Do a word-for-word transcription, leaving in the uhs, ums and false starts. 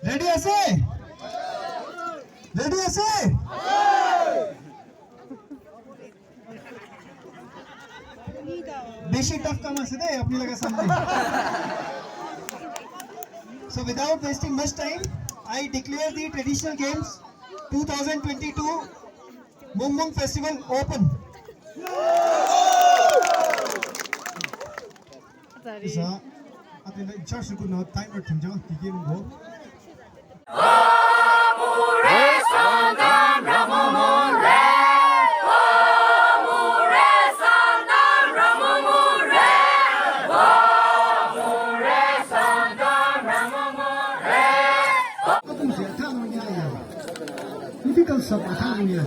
Ready ase? Ready ase? Bishi tough kam ase de, apni laga samne. So without wasting much time, I declare the traditional games two thousand twenty-two Mungmung Festival open. Isa, ate na in charge ko na timer thimja, tiki mo. Difficult sub athang ya.